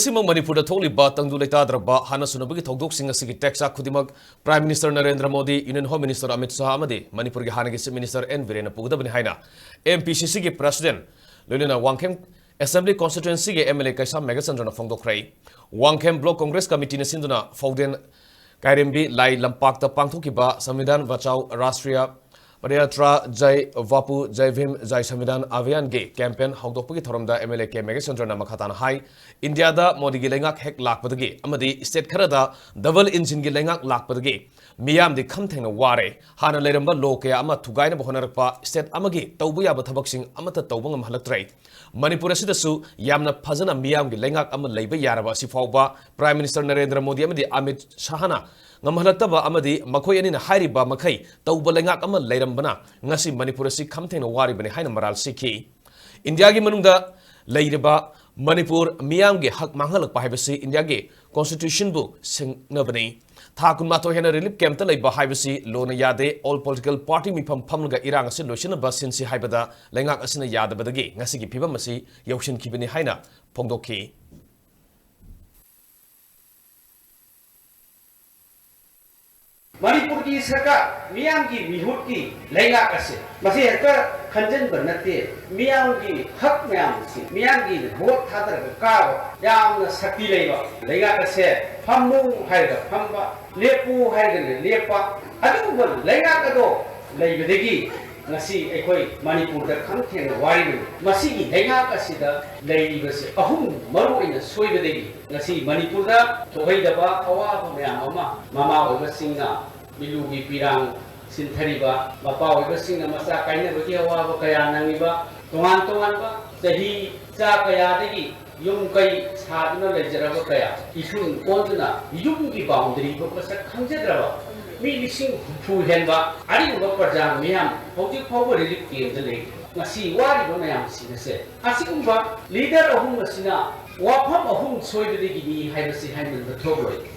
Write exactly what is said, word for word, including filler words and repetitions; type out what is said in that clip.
ꯍꯧꯖꯤꯛꯃꯛ ꯃꯅꯤꯄꯨꯔꯗ ꯊꯣꯛꯂꯤꯕ ꯇꯪꯗꯨ ꯂꯩꯇꯥꯗ꯭ꯔꯕ ꯍꯥꯟꯅ ꯁꯨꯅꯕꯒꯤ ꯊꯧꯗꯣꯛꯁꯤꯡ ꯑꯁꯤꯒꯤ ꯇꯦꯛꯆꯥꯛ ꯈꯨꯗꯤꯡꯃꯛ Prime Minister Narendra Modi, Union Home Minister Amit Shah ꯑꯃꯗꯤ ꯃꯅꯤꯄꯨꯔꯒꯤ ꯍꯥꯟꯅꯒꯤ Chief Minister ꯑꯦꯟ ꯕꯤꯔꯦꯟꯅ ꯄꯨꯒꯗꯕꯅꯤ ꯍꯥꯏꯅ ꯑꯦꯝ ꯄꯤ ꯁꯤ ꯁꯤꯒꯤ President ꯂꯣꯏꯅꯅ ꯋꯥꯡꯈꯦꯝ Assembly Constituencyꯒꯤ ꯑꯦꯝ ꯑꯦꯜ ꯑꯦ ꯀꯩꯁꯥꯝ ꯃꯦꯘꯆꯟꯗ꯭ꯔꯅ ꯐꯣꯡꯗꯣꯛꯈ꯭ꯔꯦ꯫ ꯋꯥꯡꯈꯦꯝ Block Congress Committeeꯅ ꯁꯤꯟꯗꯨꯅ ꯐꯥꯎꯗꯦꯟ ꯀꯥꯏꯔꯦꯝꯕꯤ ꯂꯥꯏ ꯂꯝꯄꯥꯛꯇ ꯄꯥꯡꯊꯣꯛꯈꯤꯕ ꯁꯪꯕꯤꯙꯥꯟ ꯕꯆꯥꯎ ꯔꯥꯁꯇ꯭ꯔꯤꯌꯥ ꯄꯗꯌꯥꯇ꯭ꯔꯥ ꯖꯥꯏ ꯕꯥꯄꯨ ꯖꯥꯏ ꯚꯤꯝ ꯖꯥꯏ ꯁꯪꯕꯤꯙꯥꯟ ꯑꯚꯤꯌꯥꯟꯒꯤ campaign ꯍꯧꯗꯣꯛꯄꯒꯤ ꯊꯧꯔꯝꯗ ꯑꯦꯝ ꯑꯦꯜ ꯑꯦ ꯀꯦ ꯃꯦꯘꯆꯟꯗ꯭ꯔꯅ ꯃꯈꯥ ꯇꯥꯅ ꯍꯥꯏ, ꯏꯟꯗꯤꯌꯥꯗ ꯃꯣꯗꯤꯒꯤ ꯂꯩꯉꯥꯛ ꯍꯦꯛ ꯂꯥꯛꯄꯗꯒꯤ ꯑꯃꯗꯤ state ꯈꯔꯗ double engineꯒꯤ ꯂꯩꯉꯥꯛ ꯂꯥꯛꯄꯗꯒꯤ ꯃꯤꯌꯥꯝꯗꯤ ꯈꯝ ꯊꯦꯡꯅ ꯋꯥꯔꯦ꯫ ꯍꯥꯟꯅ ꯂꯩꯔꯝꯕ law ꯀꯌꯥ ꯑꯃ ꯊꯨꯒꯥꯏꯅꯕ ꯍꯣꯠꯅꯔꯛꯄ, state ꯑꯃꯒꯤ ꯇꯧꯕ ꯌꯥꯕ ꯊꯕꯛꯁꯤꯡ ꯑꯃꯠꯇ ꯇꯧꯕ ꯉꯝꯍꯜꯂꯛꯇ꯭ꯔꯦ꯫ ꯃꯅꯤꯄꯨꯔ ꯑꯁꯤꯗꯁꯨ ꯌꯥꯝꯅ ꯐꯖꯅ ꯃꯤꯌꯥꯝꯒꯤ ꯂꯩꯉꯥꯛ ꯑꯃ ꯂꯩꯕ ꯌꯥꯔꯕ ꯑꯁꯤ ꯐꯥꯎꯕ Prime Minister ꯅꯔꯦꯟꯗ꯭ꯔ ꯃꯣꯗꯤ ꯑꯃꯗꯤ ꯑꯃꯤꯠ ꯁꯥꯍꯅ ꯉꯝꯍꯜꯂꯛꯇꯕ ꯑꯃꯗꯤ ꯃꯈꯣꯏ ꯑꯅꯤꯅ ꯍꯥꯏꯔꯤꯕ ꯃꯈꯩ ꯇꯧꯕ ꯂꯩꯉꯥꯛ ꯑꯃ ꯂꯩꯔꯝꯕꯅ ꯉꯁꯤ ꯃꯅꯤꯄꯨꯔ ꯑꯁꯤ ꯈꯝ ꯊꯦꯡꯅ ꯋꯥꯔꯤꯕꯅꯤ ꯍꯥꯏꯅ ꯃꯔꯥꯜ ꯁꯤꯈꯤ꯫ ꯏꯟꯗꯤꯌꯥꯒꯤ ꯃꯅꯨꯡꯗ ꯂꯩꯔꯤꯕ ꯃꯅꯤꯄꯨꯔ ꯃꯤꯌꯥꯝꯒꯤ ꯍꯛ ꯃꯥꯡꯍꯜꯂꯛꯄ ꯍꯥꯏꯕꯁꯤ ꯏꯟꯗꯤꯌꯥꯒꯤ Constitutionꯕꯨ ꯁꯤꯡꯅꯕꯅꯤ꯫ ꯊꯥ ꯀꯨꯟꯃꯥꯊꯣꯏ ꯍꯦꯟꯅ relief campꯇ ꯂꯩꯕ ꯍꯥꯏꯕꯁꯤ lawꯅ ꯌꯥꯗꯦ꯫ All political party ꯃꯤꯐꯝ ꯐꯝꯂꯒ ꯏꯔꯥꯡ ꯑꯁꯤ ꯂꯣꯏꯁꯤꯟꯅꯕ ꯁꯤꯟꯁꯤ ꯍꯥꯏꯕꯗ ꯂꯩꯉꯥꯛ ꯑꯁꯤꯅ ꯌꯥꯗꯕꯗꯒꯤ ꯉꯁꯤꯒꯤ ꯐꯤꯕꯝ ꯑꯁꯤ ꯌꯧꯁꯤꯟꯈꯤꯕꯅꯤ ꯍꯥꯏꯅ ꯐꯣꯡꯗꯣꯛꯈꯤ꯫ ꯃꯅꯤꯄꯨꯔꯒꯤ ꯁꯔꯀꯥꯔ, ꯃꯤꯌꯥꯝꯒꯤ ꯃꯤꯍꯨꯠꯀꯤ ꯂꯩꯉꯥꯛ ꯑꯁꯤ, ꯃꯁꯤ ꯍꯦꯛꯇ ꯈꯟꯖꯤꯟꯕ ꯅꯠꯇꯦ꯫ ꯃꯤꯌꯥꯝꯒꯤ ꯍꯛ ꯃꯌꯥꯝꯁꯤ, ꯃꯤꯌꯥꯝꯒꯤ vote ꯊꯥꯗꯔꯒ ꯀꯥꯕ ꯌꯥꯝꯅ ꯁꯛꯇꯤ ꯂꯩꯕ ꯂꯩꯉꯥꯛ ꯑꯁꯦ, ꯐꯝꯃꯨ ꯍꯥꯏꯔꯒ ꯐꯝꯕ, ꯂꯦꯞꯄꯨ ꯍꯥꯏꯔꯒꯅ ꯂꯦꯞꯄ, ꯑꯗꯨꯒꯨꯝꯕ ꯂꯩꯉꯥꯛ ꯑꯗꯣ ꯂꯩꯕꯗꯒꯤ ꯉꯁꯤ ꯑꯩꯈꯣꯏ ꯃꯅꯤꯄꯨꯔꯗ ꯈꯝ ꯊꯦꯡꯅ ꯋꯥꯔꯤꯕꯅꯤ꯫ ꯃꯁꯤꯒꯤ ꯂꯩꯉꯥꯛ ꯑꯁꯤꯗ ꯂꯩꯔꯤꯕꯁꯦ ꯑꯍꯨꯝ ꯃꯔꯨ ꯑꯣꯏꯅ ꯁꯣꯏꯕꯗꯒꯤ ꯉꯁꯤ ꯃꯅꯤꯄꯨꯔꯗ ꯊꯣꯛꯍꯩꯗꯕ ꯑꯋꯥꯕ ꯃꯌꯥꯝ ꯑꯃ ꯃꯃꯥ ꯑꯣꯏꯕꯁꯤꯡꯅ, ꯃꯤꯂꯨꯒꯤ ꯄꯤꯔꯥꯡ ꯁꯤꯟꯊꯔꯤꯕ, ꯃꯄꯥ ꯑꯣꯏꯕꯁꯤꯡꯅ ꯃꯆꯥ ꯀꯥꯏꯅꯕꯒꯤ ꯑꯋꯥꯕ ꯀꯌꯥ ꯅꯪꯉꯤꯕ, ꯇꯣꯉꯥꯟ ꯇꯣꯉꯥꯟꯕ ꯆꯍꯤ ꯆꯥ ꯀꯌꯥꯗꯒꯤ ꯌꯨꯝ ꯀꯩ ꯁꯥꯗꯨꯅ ꯂꯩꯖꯔꯕ ꯀꯌꯥ, ꯏꯁꯨꯡ ꯀꯣꯟꯗꯨꯅ ꯌꯨꯝꯒꯤ boundaryꯕꯨ ꯃꯁꯛ ꯈꯪꯖꯗ꯭ꯔꯕ ꯃꯤ ꯂꯤꯁꯤꯡ ꯍꯨꯝꯐꯨ ꯍꯦꯟꯕ ꯑꯔꯤꯕ ꯄ꯭ꯔꯖꯥ ꯃꯤꯌꯥꯝ ꯍꯧꯖꯤꯛ ꯐꯥꯎꯕ relief campꯗ ꯂꯩꯔꯤ꯫ ꯉꯁꯤ ꯋꯥꯔꯤꯕ ꯃꯌꯥꯝꯁꯤꯡ ꯑꯁꯦ ꯑꯁꯤꯒꯨꯝꯕ leader ꯑꯍꯨꯝ ꯑꯁꯤꯅ ꯋꯥꯐꯝ ꯑꯍꯨꯝ ꯁꯣꯏꯕꯗꯒꯤꯅꯤ ꯍꯥꯏꯕꯁꯤ ꯍꯥꯏꯃꯟꯕ ꯊꯣꯛꯂꯣꯏ꯫